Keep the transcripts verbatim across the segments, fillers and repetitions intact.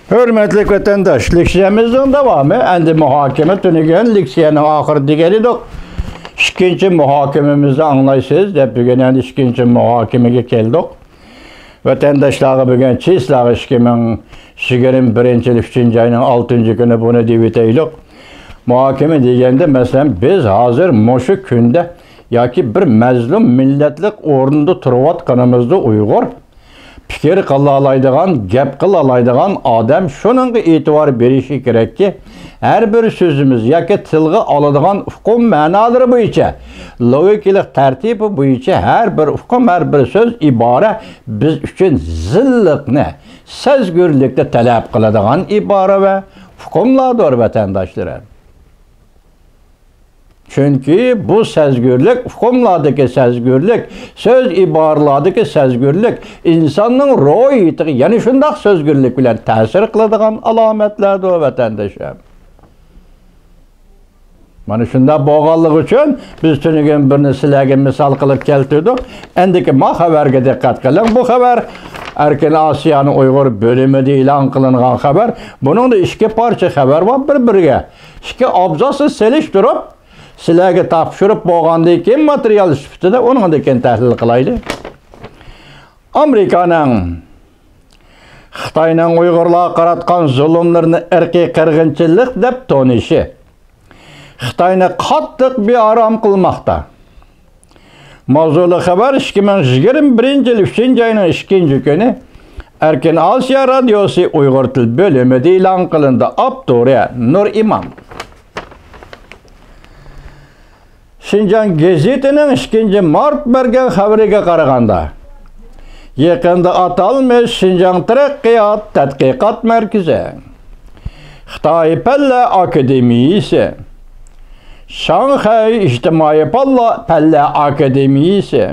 ھۆرمەتلىك ۋەتەنداش، لېكسىيەمىزنىڭ داۋامى. ئەمدى مۇھاكىمە تۈنۈگۈن لېكسىيەنىڭ ئاخىرى دېگەن ئىدۇق. ئىككىنچى مۇھاكىمىمىزنى ئاڭلايسىز دەپ، بۈگۈن ئەمدى ئىككىنچى مۇھاكىمىگە كەلدۇق. ۋەتەنداشلارغا بۈگۈن چىسلاغا ئىككى مىڭ يىگىرمە بىرىنچى يىل ئۈچىنچى ئاينىڭ ئالتىنچى كۈنى بۇنى دېيىۋېتەيلۇق. مۇھاكىمە دېگەندە، مەسىلەن، بىز ھازىر مۇشۇ كۈندە ياكى بىر مەزلۇم مىللەتلىك ئورۇندا تۇرۇۋاتقىنىمىزدا ئۇيغۇر پىكىر قىلالايدىغان، گەپ قىلالايدىغان ئادەم شۇنىڭغا ئېتىبار بېرىشى كېرەككى، ھەر بىر سۆزىمىز ياكى تىلغا ئالىدىغان ئۇقۇم مەنالىرى بويىچە، لوگىكىلىق تەرتىپى بويىچە ھەر بىر ئۇقۇم، ھەر بىر سۆز، ئىبارە بىز ئۈچۈن زىللىقنى، سەزگۈرلۈكنى تەلەپ قىلىدىغان ئىبارە ۋە ئۇقۇملاردۇر، ۋەتەنداشلىرىم. چۈنكى بۇ سەزگۈرلۈك، ئۇقۇملاردىكى سەزگۈرلۈك، سۆز ئىبارىلەردىكى سەزگۈرلۈك ئىنساننىڭ روھىيىتىگە يەنە شۇنداق سەزگۈرلۈك بىلەن تەسىر قىلىدىغان ئالامەتلەردۇر، ۋەتەنداشلار. مانا شۇنداق بولغانلىقى ئۈچۈن بىز تۈنۈگۈن بىرنى سىلەرگە مىسال قىلىپ كەلتۈردۇق. ئەندىكى ما خەۋەرگە دىققەت قىلىڭ. بۇ خەۋەر ئەركىن ئاسىيانىڭ ئۇيغۇر بۆلۈمىدە ئېلان قىلىنغان خەۋەر. بۇنىڭدا ئىككى پارچە خەۋەر بار بىر-بىرىگە. ئىككى ئابزاسنى سېلىشتۇرۇپ، سىلەرگە تاپشۇرۇپ بولغاندىن كېيىن، ماتېرىيال سۈپىتىدە ئۇنىڭدىن كېيىن تەھلىل قىلايلى. ئامېرىكانىڭ خىتاينىڭ ئۇيغۇرلارغا قاراتقان زۇلۇملىرىنى ئىرقىي قىرغىنچىلىق دەپ تونۇشى خىتاينى قاتتىق بىئارام قىلماقتا. ماۋزۇلۇق خەۋەر ئىككى مىڭ يىگىرمە بىرىنچى يىل ئۈچىنچى ئاينىڭ ئىككىنچى كۈنى ئەركىن ئاسىيا رادىيوسى ئۇيغۇر تىل بۆلۈمىدە ئېلان قىلىندى. ئاپتورى نۇر ئىمام. شىنجاڭ گېزىتىنىڭ ئىككىنچى مارت بەرگەن خەۋىرىگە قارىغاندا، يېقىندا ئاتالمىش شىنجاڭ تەرەققىيات تەتقىقات مەركىزى، خىتاي پەنلەر ئاكادېمىيىسى، شاڭخەي ئىجتىمائىي پەنلە-، پەنلەر ئاكادېمىيىسى،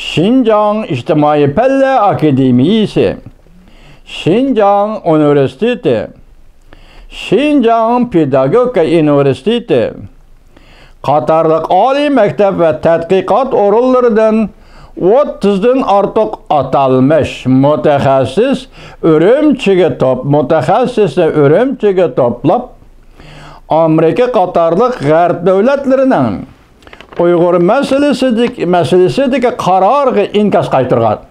شىنجاڭ ئىجتىمائىي پەنلەر ئاكادېمىيىسى، شىنجاڭ ئۇنىۋېرسىتېتى، شىنجاڭ پېداگوگىكا ئۇنىۋېرسىتېتى قاتارلىق ئالىي مەكتەپ ۋە تەتقىقات ئورۇنلىرىدىن ئوتتۇزدىن ئارتۇق ئاتالمىش مۇتەخەسسىس ئۈرۈمچىگە توپ-، مۇتەخەسسىسنى ئۈرۈمچىگە توپلاپ، ئامېرىكا قاتارلىق غەرب دۆلەتلىرىنىڭ ئۇيغۇر مەسىلىسىدىكى، مەسىلىسىدىكى قارارىغا ئىنكاس قايتۇرغان.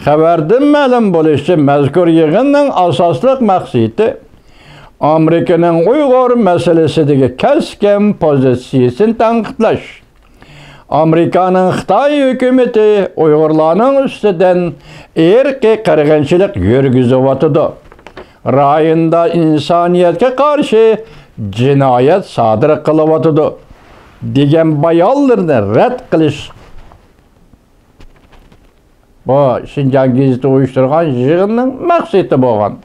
خەۋەردىن مەلۇم بولۇشىچە، مەزكۇر يىغىننىڭ ئاساسلىق مەقسىتى ئامېرىكىنىڭ ئۇيغۇر مەسىلىسىدىكى كەسكىن پوزىتسىيىسىنى تەنقىدلەش. ئامېرىكانىڭ خىتاي ھۆكۈمىتى ئۇيغۇرلارنىڭ ئۈستىدىن ئىرقىي قىرغىنچىلىق يۈرگۈزۈۋاتىدۇ، رايوندا ئىنسانىيەتكە قارشى جىنايەت سادىر قىلىۋاتىدۇ، دېگەن بايانلىرىنى رەت قىلىش. بۇ شىنجاڭ گېزىتى ئۇيۇشتۇرغان يىغىننىڭ مەقسىتى بولغان.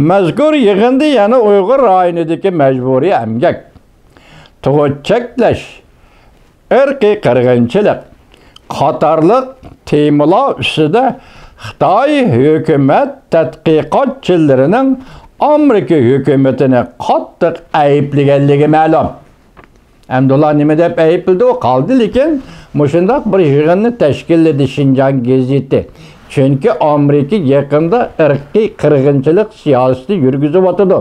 مەزكۇر يىغىندا يەنە ئۇيغۇر رايونىدىكى مەجبۇرىي ئەمگەك، تۇغۇت چەكلەش، ئىرقىي قىرغىنچىلىق قاتارلىق تېمىلار ئۈستىدە خىتاي ھۆكۈمەت تەتقىقاتچىلىرىنىڭ ئامېرىكا ھۆكۈمىتىنى قاتتىق ئەيىبلىگەنلىكى مەلۇم. ئەمدى ئۇلار نېمە دەپ ئەيىبلىدى، ئۇ قالدى، لېكىن مۇشۇنداق بىر يىغىننى تەشكىللىدى شىنجاڭ گېزىتى. چۈنكى ئامېرىكا يېقىندا ئىرقىي قىرغىنچىلىق سىياسىتى يۈرگۈزۈۋاتىدۇ.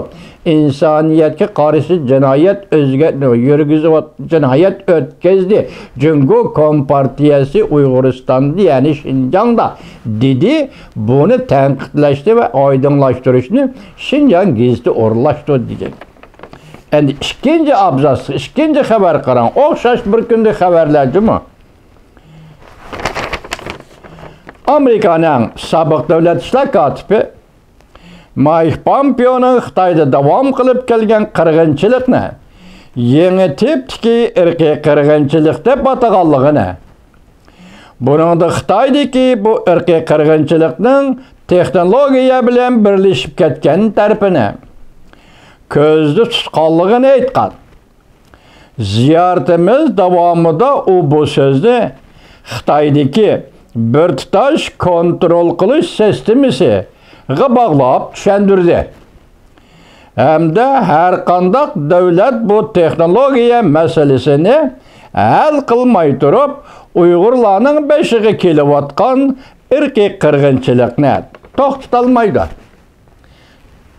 ئىنسانىيەتكە قارشى جىنايەت ئۆزگە-، يۈرگۈزۈۋات-، جىنايەت ئۆتكۈزدى. جۇڭگو كومپارتىيەسى ئۇيغۇرىستاندا، يەنى شىنجاڭدا، دېدى. بۇنى تەنقىدلەشنى ۋە ئايدىڭلاشتۇرۇشنى شىنجاڭ گېزىتى ئورۇنلاشتۇردى دېگەن. ئەمدى ئىككىنچى ئابزاس، ئىككىنچى خەۋەر قاراڭ. ئوخشاش بىر كۈندە خەۋەرلەر جۇمۇ. ئامېرىكانىڭ سابىق دۆلەت ئىشلار كاتىپى مايك پامپېئونىڭ خىتايدا داۋام قىلىپ كەلگەن قىرغىنچىلىقنى يېڭى تىپتىكى ئىرقىي قىرغىنچىلىق دەپ ئاتىغانلىقىنى، بۇنىڭدا خىتايدىكى بۇ ئىرقىي قىرغىنچىلىقنىڭ تېخنولوگىيە بىلەن بىرلىشىپ كەتكەن تەرىپىنى كۆزدە تۇتقانلىقىنى ئېيتقان. زىيارىتىمىز داۋامىدا ئۇ بۇ سۆزنى خىتايدىكى بىر تۇتاش كونترول قىلىش سىستېمىسىغا باغلاپ چۈشەندۈردى. ھەمدە ھەرقانداق دۆلەت بۇ تېخنولوگىيە مەسىلىسىنى ھەل قىلماي تۇرۇپ، ئۇيغۇرلارنىڭ بېشىغا كېلىۋاتقان ئىرقىي قىرغىنچىلىقنى توختىتالمايدۇ.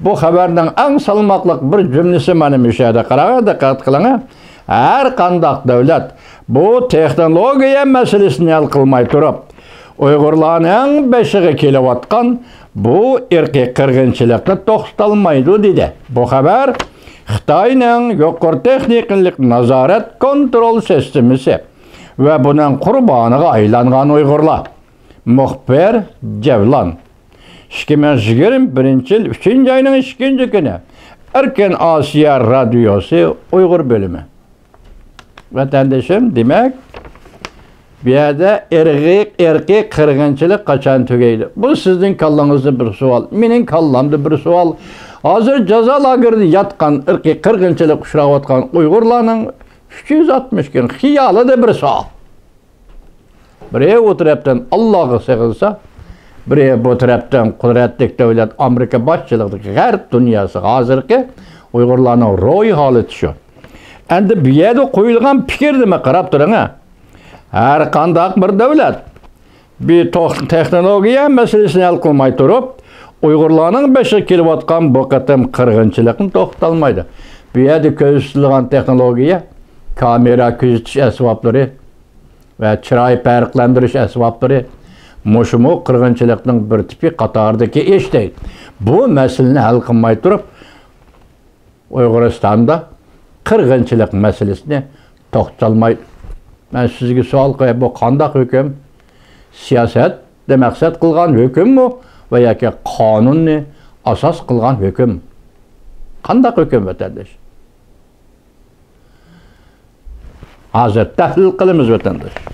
بۇ خەۋەرنىڭ ئەڭ سالماقلىق بىر جۈملىسى مانا مۇشۇ يەردە، قاراڭ، دىققەت قىلىڭ. ھەر قانداق دۆلەت بۇ تېخنولوگىيە مەسىلىسىنى ھەل قىلماي تۇرۇپ، ئۇيغۇرلارنىڭ بېشىغا كېلىۋاتقان بۇ ئىرقىي قىرغىنچىلىقنى توختىتالمايدۇ، دېدى. بۇ خەۋەر خىتاينىڭ يۇقىرى تېخنىكىلىق نازارەت كونترول سىستېمىسى ۋە بۇنىڭ قۇربانىغا ئايلانغان ئۇيغۇرلار. مۇخبىر جەۋلان. ئىككى مىڭ يىگىرمە بىرىنچى يىل ئۈچىنچى ئاينىڭ ئىككىنچى كۈنى. ئەركىن ئاسىيا رادىيوسى ئۇيغۇر بۆلۈمى. ۋەتەندىشىم، دېمەك، بۇ يەردە ئىرقىي، ئىرقىي قىرغىنچىلىق قاچان تۈگەيدۇ؟ بۇ سىزنىڭ كاللاڭىزدا بىر سوئال، مېنىڭ كاللامدا بىر سوئال. ھازىر جازا لاگېرىدا ياتقان، ئىرقىي قىرغىنچىلىققا ئۇچراۋاتقان ئۇيغۇرلارنىڭ ئۈچ يۈز ئاتمىش كۈن خىيالىدا بىر سوئال. بىرى ئۇ تەرەپتىن ئاللاغا سېغىنسا، بىرى بۇ تەرەپتىن قۇدرەتلىك دۆلەت ئامېرىكا باشچىلىقىدىكى غەرب دۇنياسىغا ھازىرقى ئۇيغۇرلارنىڭ روھىي ھالىتى شۇ. ئەمدى بۇ يەردە قويۇلغان پىكىر نېمە، قاراپ تۇرۇڭ ھە. ھەر قانداق بىر دۆلەت بۇ توخ-، تېخنولوگىيە مەسىلىسىنى ھەل قىلماي تۇرۇپ، ئۇيغۇرلارنىڭ بېشىغا كېلىۋاتقان بۇ قېتىم قىرغىنچىلىقنى توختىتالمايدۇ. بۇ يەردە كۆرسىتىلگەن تېخنولوگىيە، كامېرا كۆزىتىش ئەسۋابلىرى، ۋە چىراي پەرقلەندۈرۈش ئەسۋابلىرى، مۇشۇمۇ قىرغىنچىلىقنىڭ بىر تىپى قاتارىدىكى ئىش دەيدۇ. بۇ مەسىلىنى ھەل قىلماي تۇرۇپ، ئۇيغۇرىستاندا قىرغىنچىلىق مەسىلىسىنى توختىتالمايدۇ. مەن سىزگە سوئال قوياي، بۇ قانداق ھۆكۈم؟ سىياسەتنى مەقسەت قىلغان ھۆكۈممۇ ۋە ياكى قانۇننى ئاساس قىلغان ھۆكۈم؟ قانداق ھۆكۈم، ۋەتەنداش؟ ھازىر تەھلىل قىلىمىز، ۋەتەنداش.